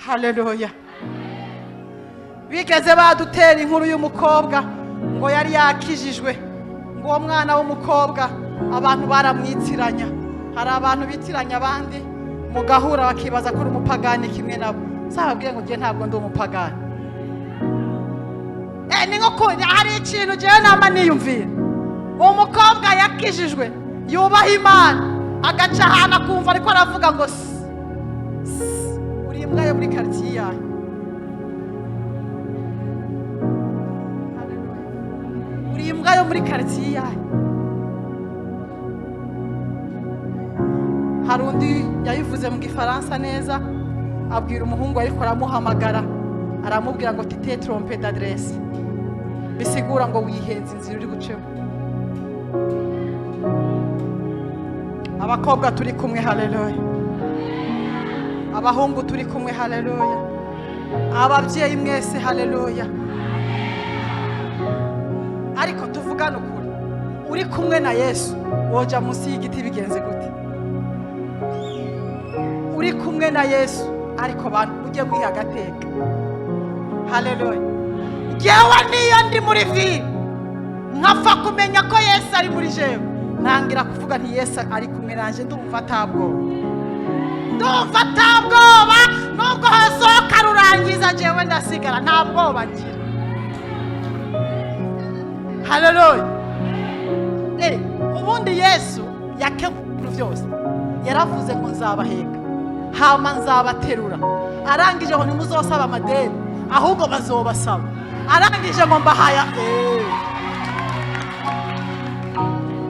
Haleluya! Bigeze badutera inkuru y'umukobwa ngo yari yakijijwe, ngo uwo mwana w'umukobwa abantu baramwitiranya. Hari abantu bitiranya abandi, mugahura bakibaza ko uri umupagani kimwe nabo. Zababwiye ngo njye ntabwo ndi umupagani. Ni nko hari ikintu njyewe nama niyumvira. Uwo mukobwa yakijijwe, yubaha Imana, agaca ahantu akumva ariko aravuga ngo uri imbwa yo muri karitsiye yanyu, uri imbwa yo muri karitsiye yanyu. Hari undi yabivuze mu Gifaransa neza, abwira umuhungu ariko aramuhamagara, aramubwira ngo "Tu t'es trompé d'adresse", bisigura ngo wihenze inzira uri bucemo. Abakobwa turi kumwe, haleluya! Abahungu turi kumwe, haleluya! Ababyeyi mwese, haleluya! Ariko tuvugane ukuri, uri kumwe na Yesu woja munsi y'igiti bigenze gute? Uri kumwe na Yesu, ariko bantu mujye mwiha agateka. Haleluya! Jyewe niyo ndi muri ville, nkapfa kumenya ko Yesu ari muri jewe, ntangira kuvuga nti "Yesu ari kumwe nanjye." Ndumva atabwoba, ndumva atabwoba. Nubwo hasohoka rurangiza, jewe ndasigara, nta bwoba ngira. Haleluya! Ubundi Yesu yakemuye ibintu byose. Yaravuze ngo "Nzabaheka, hama nzabaterura." Arangije ngo "Ntimuzosaba amadeni, ahubwo bazobasaba." Arangije ngo "Mbahaya."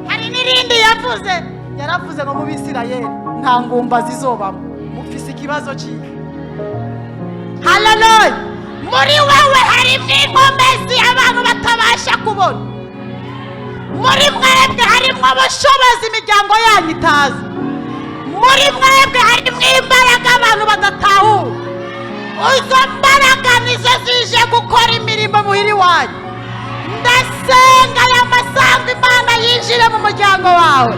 Hari n'irindi yavuze, yaravuze ngo "Mu Bisirayeli nta ngumba zizobamo." Mufise ikibazo cyiwe. Haleluya! Muri wewe harimo inkomezi abantu batabasha kubona. Muri mwebwe harimo ubushobozi imiryango yanyu itazi. Muri mwebwe harimo imbaraga abantu badatahura. Izo mbaraga nizo zije gukora imirimo muhira iwanyu. Ndasenga aya masango, Imana yinjire mu muryango wawe.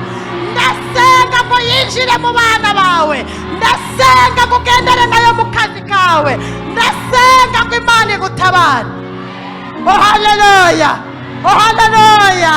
Ndasenga ngo yinjire mu bana bawe. Ndasenga ngo ugendane nayo mu kazi kawe. Ndasenga ngo Imana igutabare. Oh haleluya, oh haleluya!